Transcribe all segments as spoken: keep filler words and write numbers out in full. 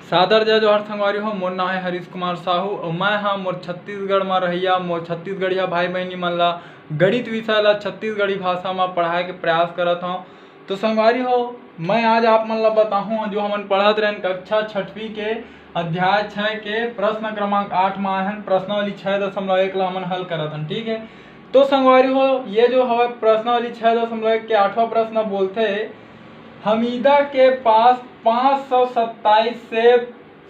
सादर जय जोहार संगवारी हो, मोर नाम है हरीश कुमार साहू और मैं हाँ मोर छत्तीसगढ़ में रहिया मोर छत्तीसगढ़िया भाई बहनी मन ला गणित विषय ला छत्तीसगढ़ी भाषा में पढ़ाए के प्रयास करत हूँ। तो संगवारी हो, मैं आज आप मन ला बताहूँ जो हमन पढ़त रहन कक्षा छठवीं के अध्याय छः के प्रश्न क्रमांक आठ में आए हन, प्रश्नावली छः दशमलव एक ला हमन हल करत हन। ठीक है, तो संगवारी हो, ये जो हवय प्रश्नावली छः दशमलव एक के आठवां प्रश्न बोलथे, हमीदा के पास पाँच सौ सत्ताईस सेब,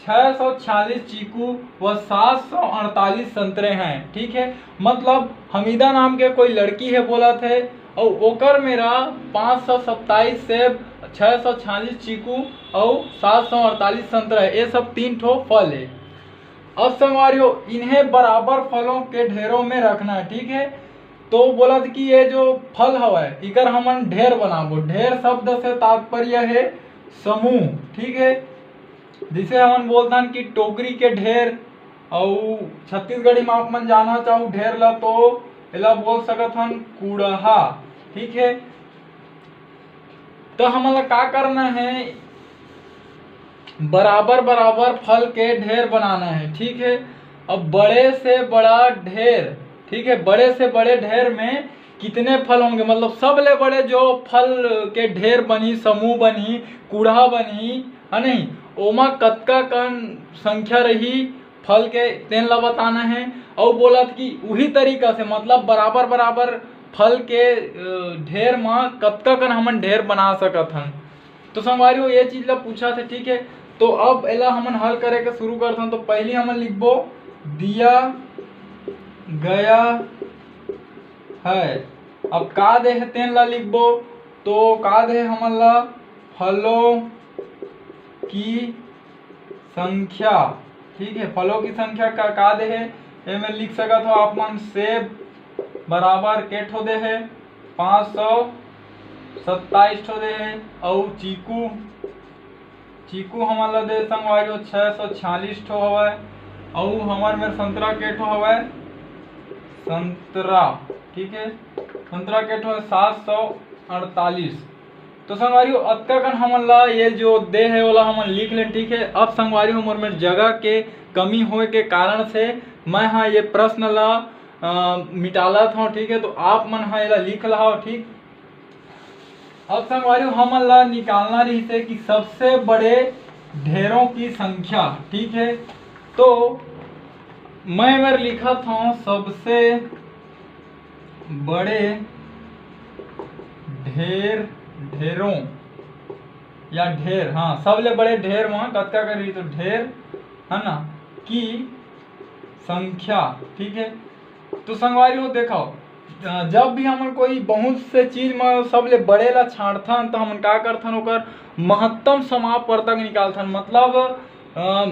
छः सौ छियालीस चीकू व सात सौ अड़तालीस संतरे हैं। ठीक है, मतलब हमीदा नाम के कोई लड़की है बोलत हे, अउ ओकर मेरा पाँच सौ सत्ताईस सेब, छः सौ छियालीस चीकू अउ सात सौ अड़तालीस संतरा है। ये सब तीन ठो फल है। अब संगवारी हो, इन्हें बराबर फलों के ढेरों में रखना है। ठीक है, तो बोलत कि ये जो फल हवय, इकर हमन ढेर बनाबो। ढेर शब्द से तात्पर्य है समूह। ठीक है, जिसे हमन बोलथन कि टोकरी के ढेर, अउ छत्तीसगढ़ी में आप मन जानना चाहू ढेर ला, तो एला बोल सकत हन कुड़हा। ठीक है, तो हमन ला का करना है, बराबर बराबर फल के ढेर बनाना है। ठीक है, अब बड़े से बड़ा ढेर, ठीक है, बड़े से बड़े ढेर में कितने फल होंगे, मतलब सबले बड़े जो फल के ढेर बनही, समूह बनही, कूढ़ा बनही, है नहीं, ओमा कतका कन संख्या रही फल के, तेन ला बताना है। अउ बोलत कि उही तरीका से, मतलब बराबर बराबर फल के अ, ढेर म कतका कन हमन ढेर बना सकत हन। तो संगवारी हो, ये चीज ला पूछा थे। ठीक है, तो अब एला हमन हल करे के शुरू करथन। तो पहली हमन लिखबो दिया गया है। अब का दे हे तेन ला लिखबो। तो का दे हे हमन ला, फलों की संख्या। ठीक है, फलों की संख्या का का दे हे, एमे लिख सकत हो आप मन, सेब बराबर के ठो दे हे, पाँच सौ सत्ताईस ठो दे हे, अउ चीकू, चीकू हमन ला दे संगवारी हो छः सौ छियालीस ठो हवय, अउ हमर मेर संतरा के ठो हवय, संतरा, ठीक है, संतरा के ठो सात सौ अड़तालीस। तो संगवारी हो, अतका कन हमन ला ये जो दे हे, ओला हमन लिख लेन। ठीक है, अब संगवारी हो, मोर मेर जगह के कमी होए के कारण से मैं हा ये प्रश्न ला अ, मिटालत हव। ठीक है, तो आप मन हा एला लिख लहाव। ठीक, अब संगवारी हो, हमन ला निकालना रहिसे कि सबसे बड़े ढेरों की संख्या। ठीक है, तो मैं मेर लिखत हव सबसे बड़े ढेर, ढेरों या ढेर, हाँ, सबले बड़े ढेर म कतका कर रही, तो ढेर, है ना, की संख्या। ठीक है, तो संगवारी हो, देखो, अ, जब भी हमन कोई बहुत से चीज म सबले बड़े ला छांटथन, तो हमन का करथन, ओकर महत्तम समापवर्तक निकालथन। मतलब अ,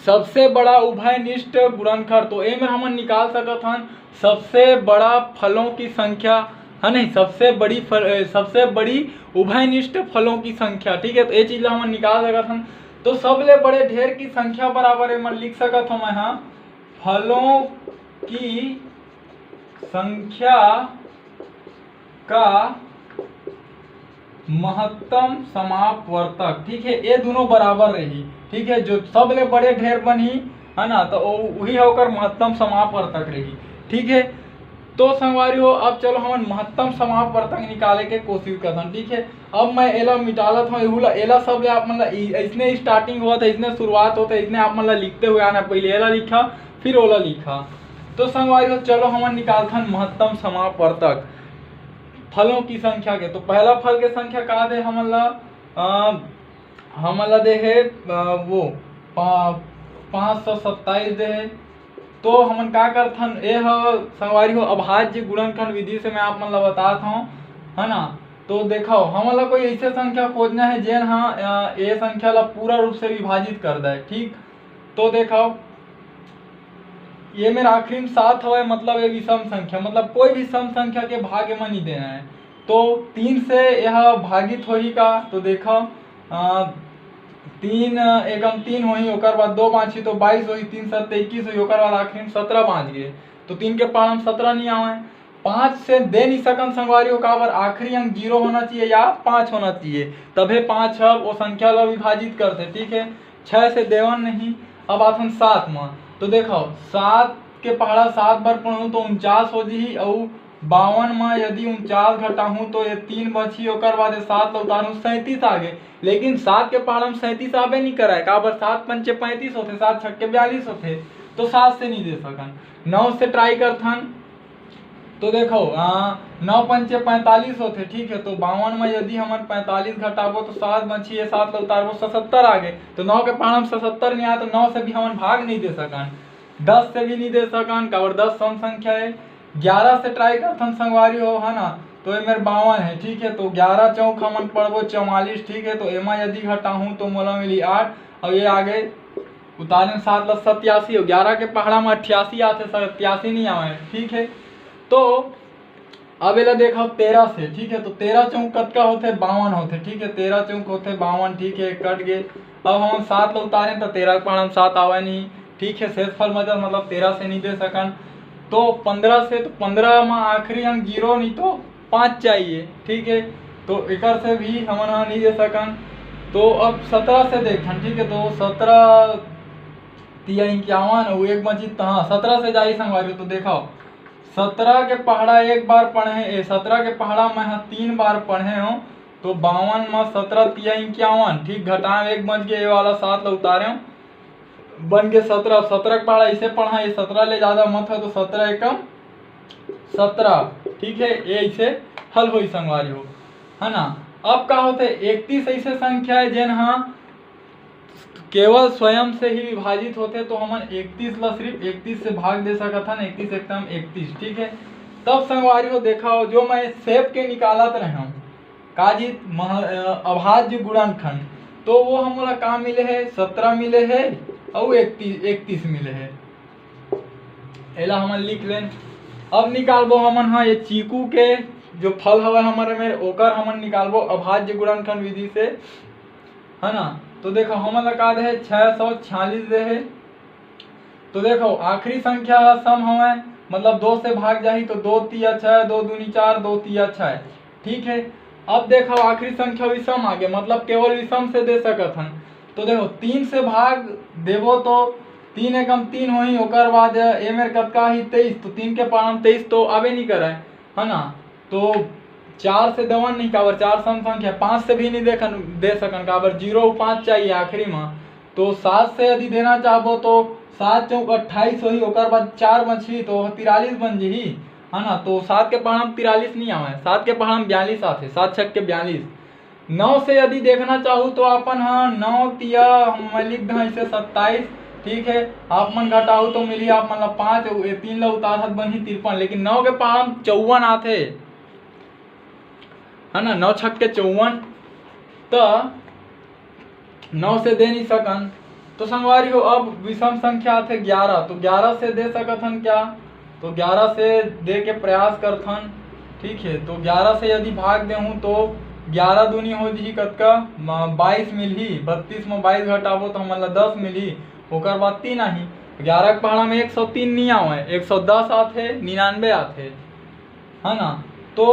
सबसे बड़ा उभयनिष्ठ गुणनखर, तो एमे हमन निकाल सकत हन सबसे बड़ा फलों की संख्या, है नहीं, सबसे बड़ी फल, अ, सबसे बड़ी उभयनिष्ठ फलों की संख्या। ठीक है, तो ये चीज ला हमन निकाल सकत हन। तो सबले बड़े ढेर की संख्या बराबर एमन लिख सकत हव मैं हा, फलों की संख्या का महत्तम समापवर्तक। ठीक है, ये दोनों बराबर रही। ठीक है, जो सबले बड़े ढेर बनही, है ना, तो वो, वही ओकर महत्तम समापवर्तक रही। ठीक है, तो संगवारी हो, अब चलो हमन महत्तम समापवर्तक निकाले के कोशिश करथन। ठीक है, अब मैं एला मिटालत हूँ, एहू ला, एला सब ले आप मन ला ई-, अइसने starting होत है, अइसने शुरुआत होत है, अइसने आप मन ला लिखते हुए आना, पहले एला लिखा, फिर ओला लिखा। तो संगवारी हो, चलो हमन निकालथन महत्तम समापवर्तक फलों की संख्या के। तो पहला फल के संख्या का दे हमन ला, अ, हमन ला दे हे, अ, वो पा-, पाँच सौ सत्ताईस दे हे। तो हमन का करथन, ए ह संगवारी हो अभाज्य गुणनखंड विधि से मैं आप मन ला बतात हव, है ना। तो देखो, हमन ला कोई ऐसे संख्या खोजना है जेन हा, अ, ए संख्या ला पूरा रूप से विभाजित कर दे। ठीक, तो देखो, ये मेर आखिरी में सात हवय, मतलब ये विषम संख्या, मतलब कोई भी सम संख्या के भाग एमा नहीं देना है। तो तीन से यह भागित होही का, तो देखो, अ, तीन एकम तीन होही, ओकर बाद दो बाँचही तो बाईस होही, तीन सत्ते इक्कीस होही, ओकर बाद आखिरी में सत्रह बाँच गे, तो तीन के पाड़ा में सत्रह नहीं आवे। पाँच से दे नहीं सकन संगवारी हो, काबर आखिरी अंक जीरो होना चाहिए या पाँच होना चाहिए, तभे पाँच ह वो संख्या ला विभाजित करथे। ठीक है, छह से देवन नहीं। अब आथन सात म, तो देखो, सात के पहाड़ा सात बार पढ़ूँ तो उनचास हो जही, अउ बावन म यदि उनचास घटाहूँ तो ये तीन बची, ओकर बाद ये सात ल उतारूँ, सैंतीस आ गे। लेकिन सात के पहाड़ा म सैंतीस आबे नहीं करय, काबर सात पंचे पैंतीस होथे, सात छक्के बयालीस होथे, तो सात से नहीं दे सकन। नौ से ट्राई करथन, तो देखो, आ, नौ पंचे पैंतालीस होथे, ठीक है, तो बावन में यदि हमन पैंतालीस घटाबो तो सात बची, ये सात ल उतारबो, सतहत्तर आ गे, तो नौ के पहाड़ा म सतहत्तर नहीं आय, तो नौ से भी हमन भाग नहीं दे सकन, दस से भी नहीं दे सकन, काबर दस सम संख्या है। ग्यारह से ट्राई करथन संगवारी हो, है ना, तो ये मेर बावन है, ठीक है, तो ग्यारह चौक हमन पढ़बो चौवालीस, ठीक है, तो एमा यदि घटाहूँ तो मोला मिली आठ, और ये आ गे उतारे सात ल सत्यासी, और ग्यारह के पहाड़ा म अट्ठासी आथे, सत्यासी नहीं आवे, ठीक है। तो अब एला देखो तेरह से, ठीक है, तो तेरह चौक कतका होथे? बावन होथे, ठीक है, तेरह चौक होथे बावन, ठीक है, कट गे। अब हम सात ल उतारे तो तेरह के पहाड़ा म सात आवे नहीं, ठीक है, शेषफल मतलब, मतलब तेरह से नहीं दे सकन। तो पंद्रह से, तो पंद्रह म आखिरी अंक जीरो नहीं तो पाँच चाहिए, ठीक है, तो एकर से भी हमन ह नहीं दे सकन। तो अब सतरह से देखन, ठीक है, तो सतरह तिया इक्यावन, वो एक बची, तो हाँ, सतरह से जाही संगवारी, तो देखो, सतरह के पहाड़ा एक बार पढ़े, ए, सतरह के पहाड़ा मैं ह तीन बार पढ़े हूँ, तो बावन म सतरह तिया इक्यावन, ठीक, घटाए एक बच गे, ये वाला सात ल उतारे हूँ, बन गे सतरह। सतरह के पहाड़ा ऐसे पढ़ा, ये सतरह ले ज़्यादा मत हो, तो सतरह एकम सतरह, ठीक है, ये ऐसे हल होई संगवारी हो, है ना। अब का होथे, इकतीस ऐसे संख्या है जेन हा केवल स्वयं से ही विभाजित होथे, तो हमन इकतीस ला सिर्फ इकतीस से भाग दे सकत हन, इकतीस एकदम इकतीस, ठीक है। तब संगवारी हो देखा हो, जो मैं सेब के निकालत रहे हूँ, का जी, मह-, अ, अभाज्य गुणनखंड, तो वो हमला का मिले है, सतरह मिले है, अउ इकतीस, इकतीस मिले है। एला हमन लिख लेन। अब निकालबो हमन हा ये चीकू के जो फल हवय हमर मेर, ओकर हमन निकालबो अभाज्य गुणनखंड विधि से, है ना। तो देखो, हमन ला का दे हे, छह सौ छियालीस दे हे। तो देखो, आखिरी संख्या ह सम हवय, मतलब दो से भाग जाही, तो दो तिया छह, दो दूनी चार, दो तिया छह, ठीक है। अब देखो, आखिरी संख्या विषम आ गे, मतलब केवल विषम से दे सकत हन। तो देखो, तीन से भाग देबो तो तीन एकम तीन होही, ओकर बाद ए मेर कतका ही, तेईस, तो तीन के पहाड़ा म तेईस तो आबे नहीं करे, है ना। तो चार से देवन नहीं, काबर चार सम संख्या, पाँच से भी नहीं देखन, दे सकन, काबर जीरो पाँच चाहिए आखिरी में। तो सात से यदि देना चाहबो तो सात चौक अट्ठाईस होही, ओकर बाद चार बचही तो तिरालीस बन जही, है ना। तो सात के पहाड़ा म तिरालीस नहीं आवे, सात के पहाड़ा म बयालीस आथे, सात छक के बयालीस। नौ से यदि देखना चाहू तो अपन ह नौ तिया मैं लिख दहा इसे सत्ताईस, ठीक है। आप मन घटाहू तो मिली आप मन ला पाँच, अउ ए तीन ला उतारहत बनही तिरपन, लेकिन नौ के पहाड़ा म चौवन आथे, है ना, नौ छक के चौवन, त नौ से दे नहीं सकन। तो संगवारी हो, अब विषम संख्या आथे ग्यारह, तो ग्यारह से दे सकत हन क्या? तो ग्यारह से दे के प्रयास करथन, ठीक है। तो ग्यारह से यदि भाग देहूँ तो ग्यारह दूनी हो जही कतका? म-, बाईस मिलही। बत्तीस में बाईस घटाबो तो हमन ला दस मिलही, ओकर बाद तीन आही। ग्यारह के पहाड़ा में एक सौ तीन नहीं आवे, एक सौ दस आथे, निन्यानवे आथे, है ना। तो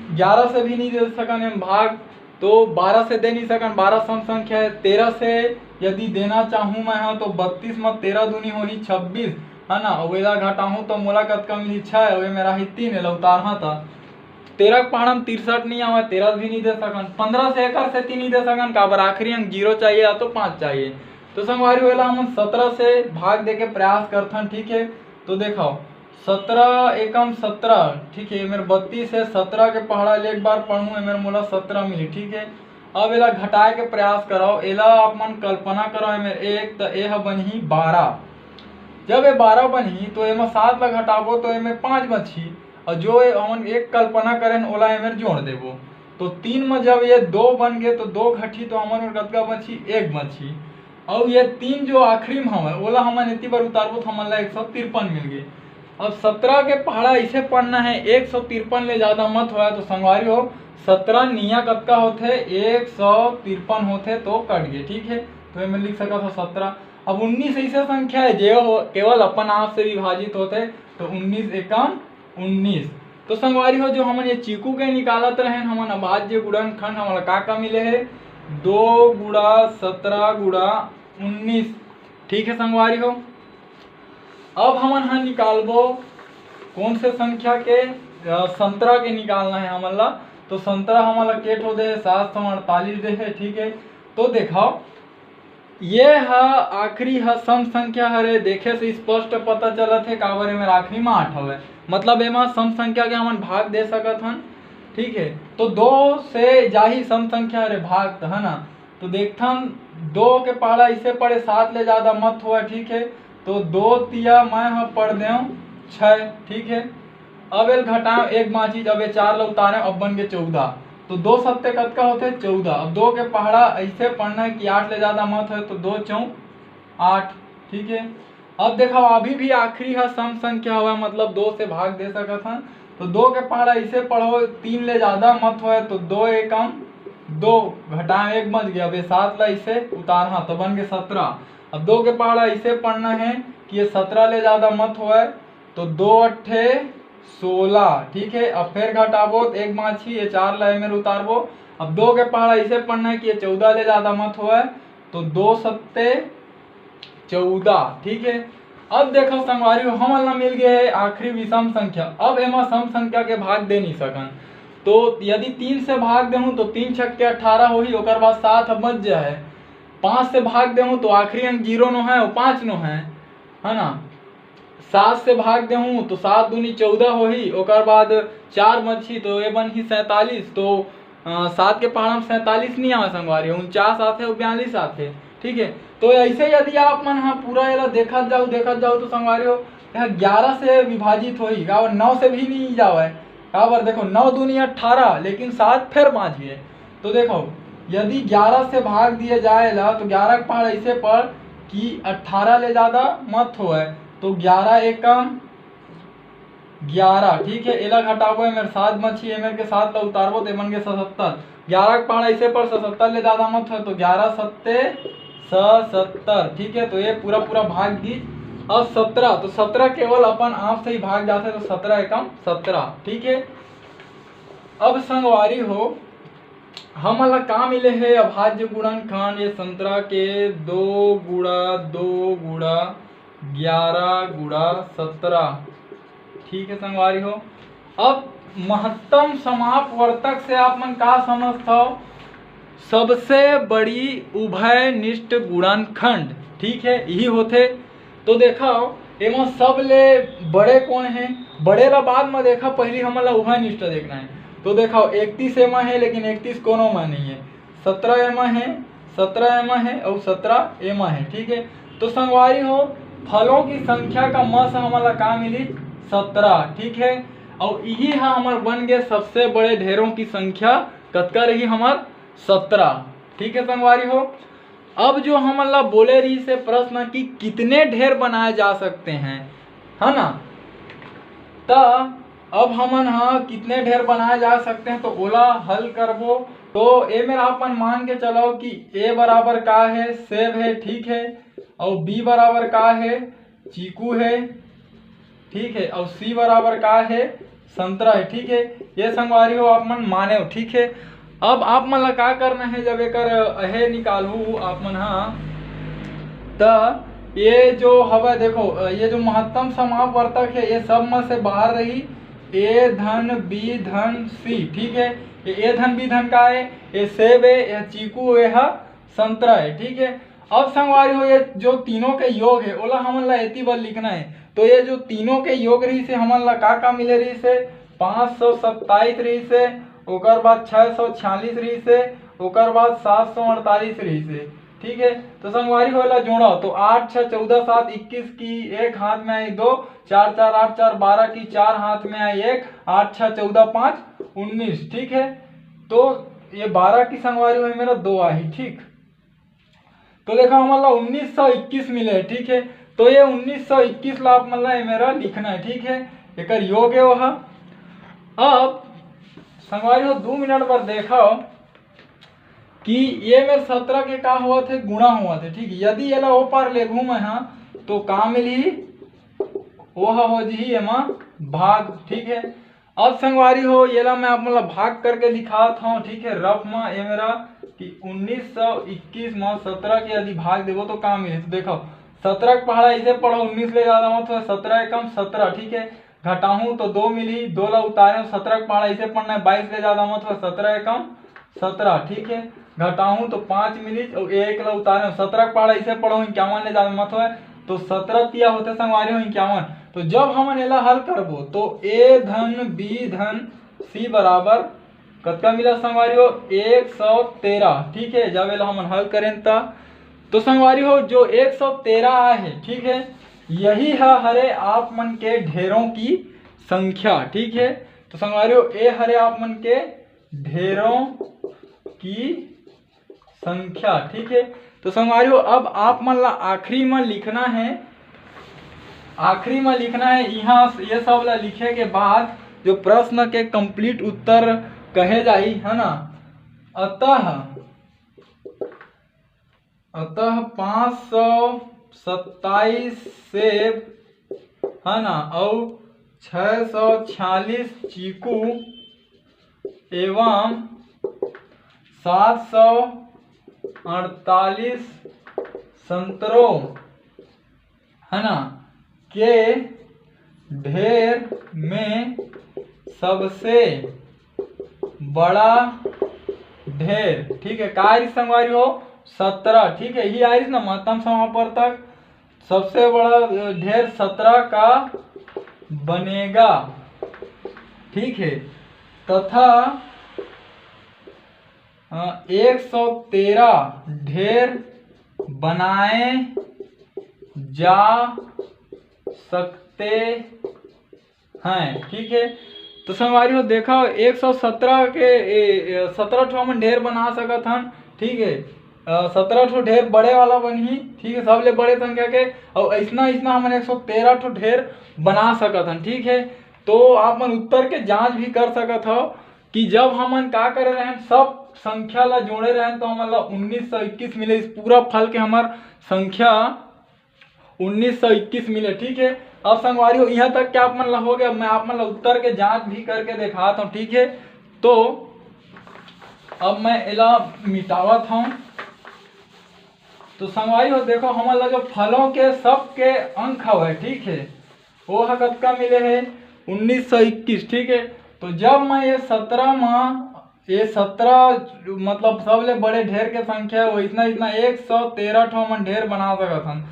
ग्यारह से भी नहीं दे सकन एम भाग, तो बारह से दे नहीं सकन, बारह सम संख्या है। तेरह से यदि देना चाहूँ मैं, हाँ, तो बत्तीस में तेरह दूनी होही छब्बीस, है ना, अउ एला घटाहूँ तो मोला कतका मिलही? छः, अउ ए मेर आही तीन, एला उतारहा त तेरह के पहाड़ा म तिरसठ नहीं आवे, तेरह भी नहीं दे सकन। पंद्रह से एकर सेती नहीं दे सकन, काबर आखिरी अंक जीरो चाहिए या तो पाँच चाहिए। तो संगवारी हो, एला हमन सतरह से भाग दे के प्रयास करथन, ठीक है। तो देखो, सतरह एकम सतरह, ठीक है, ए मेर बत्तीस है, सतरह के पहाड़ा ले एक बार पढ़ूँ, ए मेर मोला सतरह मिली, ठीक है। अब एला घटाए के प्रयास करव, एला आप मन कल्पना करव, ए मेर एक, त ए ह बनही बारह। जब ए बारह बनही तो एमा सात ला घटाबो तो ए मेर पाँच बचही, अउ जो ए हमन एक कल्पना करेन ओला ए मेर जोड़ देबो। तो तीन में जब ये दो बन गे तो दो घटही तो हमर मेर कतका बचही? एक बचही। अउ ये तीन जो आखिरी में हवय ओला हमन एती बर उतारबो तो हमन ला एक सौ तिरपन मिल गे। अब सतरह के पहाड़ा ऐसे पढ़ना है, एक सौ तिरपन ले ज़्यादा मत होया। तो संगवारी हो, सतरह निया कतका होथे? एक सौ तिरपन होथे, तो कट गे, ठीक है। तो एमे लिख सकत हो सतरह। अब उन्नीस ऐसे संख्या है जे हो केवल अपन आप से विभाजित होथे, तो उन्नीस एकम उन्नीस। तो संगवारी हो, जो हमन ये चीकू के निकालत रहेन, हमन अभाज्य गुणनखंड, हमन ला का का मिले हे? दो गुणा सतरह गुणा उन्नीस। ठीक है संगवारी हो, अब हमन ह निकालबो कौन से संख्या के, अ, संतरा के निकालना है हमन ला। तो संतरा हमन ला के ठो दे हे, सात सौ अड़तालीस दे हे। ठीक है, तो देखो ये ह आखिरी ह सम संख्या हरे, देखे से स्पष्ट पता चलत हे, काबर एमेर आखिरी में आठ हवे, मतलब एमा सम संख्या के हमन भाग दे सकत हन। ठीक है, तो दो से जाही सम संख्या हरे भाग, त है ना। तो देखथन, दो के पहाड़ा इसे पड़े, सात ले ज्यादा मत होवय। ठीक है, तो दो तिया मैं ह पढ़ देव छः। ठीक है, अब एल घटाएं एक बाची, जब ये चार ल उतारें, अब बन के चौदह। तो दो सत्ते कतका होथे? चौदह। अब दो के पहाड़ा ऐसे पढ़ना है कि आठ ले ज्यादा मत होए, तो दो चौक आठ। ठीक है, अब देखो अभी भी आखिरी ह सम संख्या हवय, मतलब दो से भाग दे सकत हन। तो दो के पहाड़ा ऐसे पढ़ो, तीन ले ज्यादा मत होए, तो दो एकम दो, घटाएं एक बच गया। अब ये सात ला ऐसे उतारहा तो बन के सत्रह। अब दो के पहाड़ा ऐसे पढ़ना है कि ये सत्रह ले ज्यादा मत होए, तो दो अट्ठे सोलह। ठीक है, अब फिर घटाबो तो एक बाची, ये चार ला एमेर उतारबो। अब दो के पहाड़ा ऐसे पढ़ना है कि ये चौदह ले ज्यादा मत होए, तो दो सत्ते चौदह। ठीक है, अब देखो संगवारी हो, हमन ला मिल गए है आखिरी विषम संख्या। अब एमा सम संख्या के भाग दे नहीं सकन, तो यदि तीन से भाग देहूँ तो तीन छक्के अट्ठारह होही, ओकर बाद सात ह बच जाए। पाँच से भाग देहूँ तो आखिरी अंक जीरो नो है, वो पाँच नो है, है ना। सात से भाग देहूँ तो सात दूनी चौदह होही, ओकर बाद चार बचही तो ये बनही सैंतालीस। तो अ, सात के पहाड़ा में सैंतालीस नहीं आवे संगवारी हो, उनचास आथे और बयालीस आथे। ठीक है, तो ऐसे यदि आप मन ह पूरा एला देखत जाओ, देखत जाओ तो संगवारी हो, यहाँ ग्यारह से विभाजित होही, काबर नौ से भी नहीं जावे। काबर देखो, नौ दूनी अट्ठारह, लेकिन सात फिर बाँच गए। तो देखो, यदि ग्यारह से भाग दिए जाए ला तो ग्यारह के पहाड़ा ऐसे पढ़ कि अट्ठारह ले ज्यादा मत होए, तो ग्यारह एकम ग्यारह। ठीक है, एला घटाबो, एमेर सात बची, एमेर के सात ला उतारबो तो एमन के सतहत्तर। ग्यारह के पहाड़ा ऐसे पढ़, सतहत्तर ले ज्यादा मत होए, तो ग्यारह सत्ते सतहत्तर। ठीक है, तो ये पूरा पूरा भाग गीस। अब सत्रह, तो सत्रह केवल अपन आप से ही भाग जाथे, तो सत्रह एकम सत्रह। ठीक है, अब संगवारी हो, हमन ला का मिले हे? अभाज्य गुणनखंड, ये संतरा के दो गुणा दो गुणा ग्यारह गुणा सत्रह। ठीक है संगवारी हो, अब महत्तम समापवर्तक से आप मन का समझथव? सबसे बड़ी उभयनिष्ठ गुणनखंड। ठीक है, यही होथे। तो देखव, एमा सबले बड़े कौन हे? बड़े ला बाद में देखव, पहली हमन ला उभयनिष्ठ देखना है। तो देखव, इकतीस एमा है, लेकिन इकतीस कोनो में नहीं है। सत्रह एमा है, सत्रह एमा है और सत्रह एमा है। ठीक है, तो संगवारी हो, फलों की संख्या का म से हमन ला का मिली? सत्रह। ठीक है, और यही हा हमर बन गए सबसे बड़े ढेरों की संख्या। कतका रही हमर? सत्रह। ठीक है संगवारी हो, अब जो हमन ला बोले रही से प्रश्न कि कितने ढेर बनाए जा सकते हैं, है ना, त अब हमन हा कितने ढेर बनाए जा सकते हैं, तो ओला हल करबो। तो ए मेर आप मन मान के चलो कि ए बराबर का है? सेब है, ठीक है, और बी बराबर का है? चीकू है, ठीक है, और सी बराबर का है? संतरा है। ठीक है, ये संगवारी हो आप मन माने हो। ठीक है, अब आप मन ला का करना है, जब एकर अहे निकालहू आप मन हा, त ये जो हवा देखो, ये जो महत्तम समापवर्तक है, ये सब में से बाहर रही, ए धन बी धन सी। ठीक है, ये ए धन बी धन का है? ये सेब है, ये चीकू, ये हा संतरा है। ठीक है, अब संगवारी हो, ये जो तीनों के योग है, ओला हमन ला एती बर लिखना है। तो ये जो तीनों के योग रही से हमन ला का का मिले रही से? पाँच सौ सत्ताईस रही से, ओकर बाद छः सौ छियालीस रही से, ओकर बाद सात सौ अड़तालीस रही से। ठीक है, तो संगवारी हो, एला जोड़ो तो आठ छः चौदह, सात इक्कीस की एक हाथ में आई दो, चार चार आठ चार बारह की चार हाथ में आई एक, आठ छः चौदह, पाँच उन्नीस। ठीक है, तो ये बारह की संगवारी हो, मेरा दो आई। ठीक, तो देखो हमन ला उन्नीस सौ इक्कीस मिले है। ठीक है, तो ये उन्नीस सौ इक्कीस ला आप मन ला ये मेरा लिखना है। ठीक है, एकर योग है वह। अब संगवारी हो, दो मिनट बर देखो कि ये मेर सत्रह के का होवत है? गुणा होवत है। ठीक, यदि एला ओ पार लेगहूँ मैं हा, तो का मिलही? ओह हो जही एमा भाग। ठीक है, अब संगवारी हो, येला मैं आप मन ला भाग करके दिखात हूँ, ठीक है, रफ में। ये मेरा कि उन्नीस सौ इक्कीस में सत्रह के यदि भाग देबो तो का मिले? तो देखो, सत्रह के पहाड़ा इसे पढ़ो, उन्नीस ले जादा मत हो, सत्रह एकम सत्रह, ठीक है, घटाहूँ तो दो मिली, दो ला उतारे सत्रह के पहाड़ा इसे पढ़ना है, बाईस ले जादा मत हो, सत्रह एकम सत्रह, ठीक है, घटाहूँ तो पाँच मिली, और एक ला उतारे सत्रह के पहाड़ा इसे पढ़ो, इक्यावन ले जादा मत हो, तो सत्रह तिया होते संगवारी हो इक्यावन। तो जब हमन एला हल करबो तो ए धन बी धन सी बराबर कतका मिला संगवारी हो? एक सौ तेरह। ठीक है, जब एला हमन हल करेन त, तो संगवारी हो, जो एक सौ तेरह आए हे, ठीक है, यही ह हरे आप मन के ढेरों की संख्या। ठीक है, तो संगवारी हो, ए हरे आप मन के ढेरों की संख्या। ठीक है, तो संगवारी हो, अब आप मन ला आखिरी में लिखना है, आखिरी में लिखना है। यहाँ ये सब ला लिखे के बाद जो प्रश्न के कंप्लीट उत्तर कहे जाही, है ना, अतः अतः पाँच सौ सत्ताईस सेब, है ना, और छः सौ छियालीस चीकू एवं सात सौ अड़तालीस संतरों, है ना, के ढेर में सबसे बड़ा ढेर, ठीक है, का आइस संगवारी हो? सत्रह। ठीक है, यही आइस ना, महत्तम समापर तक सबसे बड़ा ढेर सत्रह का बनेगा। ठीक है, तथा एक सौ तेरह ढेर बनाए जा सकते हैं। ठीक है, तो संगवारी हो, देखो, एक सौ सत्रह के सत्रह ठो हमन ढेर बना सकत हन। ठीक है, सत्रह ठो ढेर बड़े वाला बनही। ठीक है, सबले बड़े संख्या के, और ऐसना ऐसना हमन एक सौ तेरह ठो ढेर बना सकत हन। ठीक है, तो आप मन उत्तर के जांच भी कर सकत हो कि जब हमन का करे रहन, सब संख्या ला जोड़े रहन, तो हमन ला उन्नीस सौ इक्कीस मिले। इस पूरा फल के हमर संख्या उन्नीस सौ इक्कीस मिले। ठीक है, अब संगवारी हो, यहाँ तक के आप मन ला हो गया। मैं आप मन ला उत्तर के जांच भी करके दिखात हूँ। ठीक है, तो अब मैं एला मिटावत हूँ। तो संगवारी हो, देखो, हमन ला जो फलों के सबके अंक हवे, ठीक है, वो ह कतका मिले है? उन्नीस सौ इक्कीस। ठीक है, तो जब मैं ये सत्रह में ये सत्रह, मतलब, सबले बड़े ढेर के संख्या है, वैसना ऐसना एक सौ तेरह ठो हमन ढेर बना सकत हन।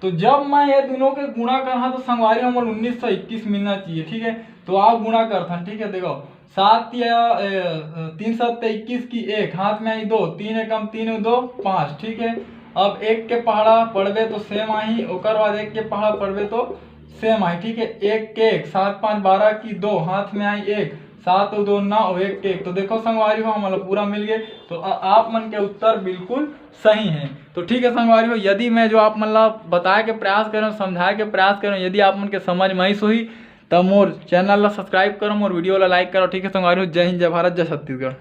तो जब मैं ये दोनों के गुणा करहा, तो संगवारी हमन उन्नीस सौ इक्कीस मिलना चाहिए। ठीक है, तो आप गुणा करथन। ठीक है, देखो, सात या, ए, तीन सत्ते इक्कीस की एक, हाथ में आई दो, तीन एकम तीन, दो पाँच। ठीक है, अब एक के पहाड़ा पड़बे तो सेम आही, ओकर बाद एक के पहाड़ा पड़बे तो सेम आही। ठीक है, एक के एक, सात पाँच बारह की दो, हाथ में आई एक, सात और दो नौ और एक के एक। तो देखो संगवारी हो, हमन ला पूरा मिल गए। तो आ, आप मन के उत्तर बिल्कुल सही है। तो ठीक है संगवारी हो, यदि मैं जो आप मन ला बताए के प्रयास करें, समझाए के प्रयास करें, यदि आप मन के समझ में आइस होही, तब मोर चैनल ला सब्सक्राइब करो, मोर वीडियो ला लाइक करो। ठीक है संगवारी हो, जय हिंद, जय भारत, जय छत्तीसगढ़।